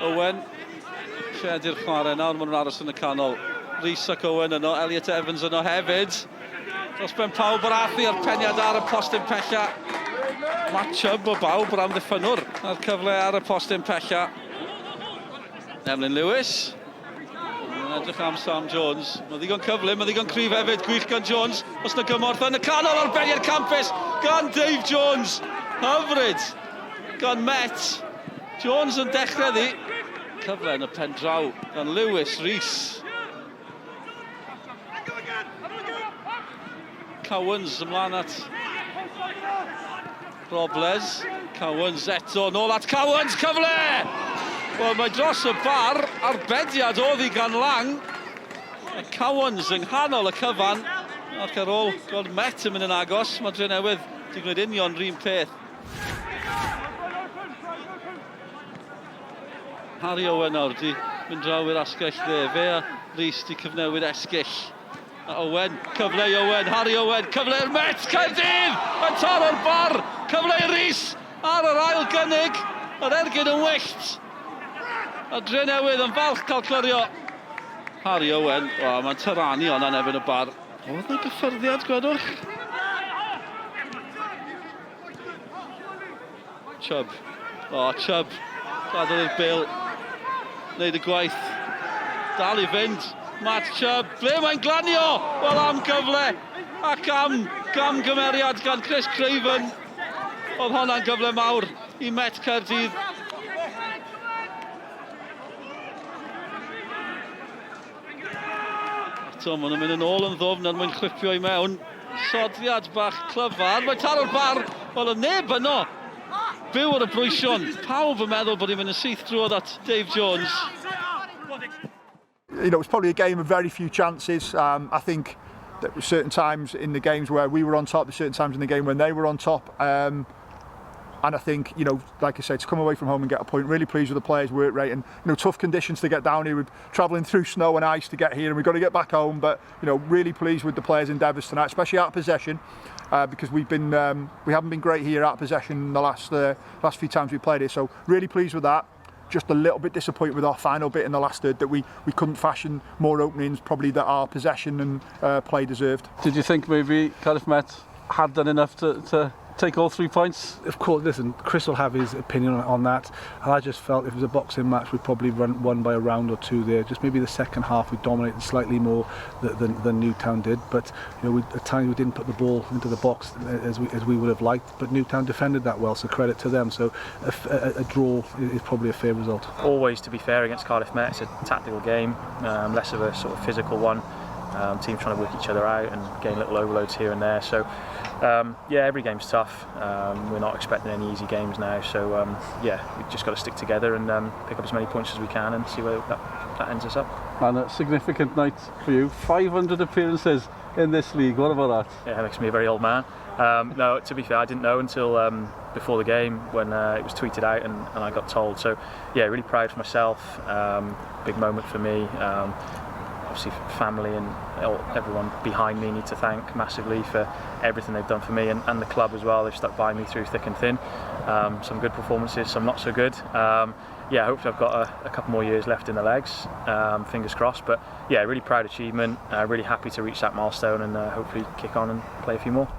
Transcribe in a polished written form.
Owen, lledu'r chwarae nawr, maen nhw'n aros yn y canol. Rhys ac Owen yno, Elliot Evans yno hefyd. Dros ben pawb yr ath i'r peniad ar y postyn pella. Matt Chubb o bawb yr amddiffynnwr a'r cyfle ar y postyn pella. Emlyn Lewis. Mae'n edrych am Sam Jones. Mae'n ddigon cyflym, mae'n ddigon cryf hefyd. Gwych gan Jones. Os na gymorth yn y canol ar beniad campus gan Dave Jones. Hyfryd gan Met. Jones yn dechrau ddi. Cyfle yn y pen draw gan Lewis Rees. Cowans ymlaen at Robles. Cowans eto, nôl at Cowans, cyfle! Wel, mae dros y bar, arbediad oedd i gan Lang. A Cowans yng nghanol y cyfan, ac ar ôl gweld Met yn mynd yn agos, mae Drenewydd wedi gwneud union rhywun peth. Harry Owen nawr di mynd draw i'r asgell dde. Fe a Rhys di cyfnewid esgyll. A Owen, cyfle i Owen, Harry Owen, cyfle i'r Met, Caerdydd! Yn taro'r bar, cyfle i Rhys ar yr ail gynnig. Yr ergyd yn wyllt. A Drenewydd yn falch cael clirio. Harry Owen, o, mae'n tyranu hwnna'n erbyn y bar. Oedd yna gyffyrddiad, gwedwch? Chubb. O, oh, Chubb. Gadael i'r Bill. Wneud y gwaith. Dal i fynd. Matt Chubb. Ble mae'n glanio? Wel, am gyfle. Ac am gamgymeriad gan Chris Craven. Oedd hwnna'n gyfle mawr i Met Caerdydd. Eto, maen nhw'n mynd yn ôl yn ddwfn er mwyn chwipio i mewn. Soddiad bach clyfar. Mae taro'r bar. Wel, y neb yno. Byw ar y brwysion. Pawb yn meddwl bod hi'n mynd yn syth drwodd at Dave Jones. You know, it's probably a game of very few chances. I think there were certain times in the games where we were on top, there's certain times in the game when they were on top. And I think, you know, like I said, to come away from home and get a point, really pleased with the players' work rate and, you know, tough conditions to get down here. We're travelling through snow and ice to get here and we've got to get back home, but, you know, really pleased with the players' endeavours tonight, especially out of possession, because we haven't been great here out of possession the last few times we played here, so really pleased with that. Just a little bit disappointed with our final bit in the last third that we couldn't fashion more openings probably that our possession and play deserved. Did you think maybe Cardiff Met had done enough to take all 3 points? Of course, listen, Chris will have his opinion on that, and I just felt if it was a boxing match we'd probably won by a round or two there. Just maybe the second half we dominated slightly more than Newtown did, but you know, at times we didn't put the ball into the box as we would have liked, but Newtown defended that well, so credit to them. So a draw is probably a fair result. Always, to be fair, against Cardiff Met, it's a tactical game, less of a sort of physical one. Teams trying to work each other out and gain little overloads here and there. So yeah, every game's tough. We're not expecting any easy games now. So yeah, we've just got to stick together and pick up as many points as we can and see where that ends us up. And a significant night for you. 500 appearances in this league. What about that? Yeah, it makes me a very old man. No, to be fair, I didn't know until before the game when it was tweeted out and I got told. So yeah, really proud for myself. Big moment for me. Obviously family and everyone behind me need to thank massively for everything they've done for me and the club as well. They've stuck by me through thick and thin. Some good performances, some not so good. Yeah, hopefully I've got a couple more years left in the legs, fingers crossed. But yeah, really proud achievement, really happy to reach that milestone and hopefully kick on and play a few more.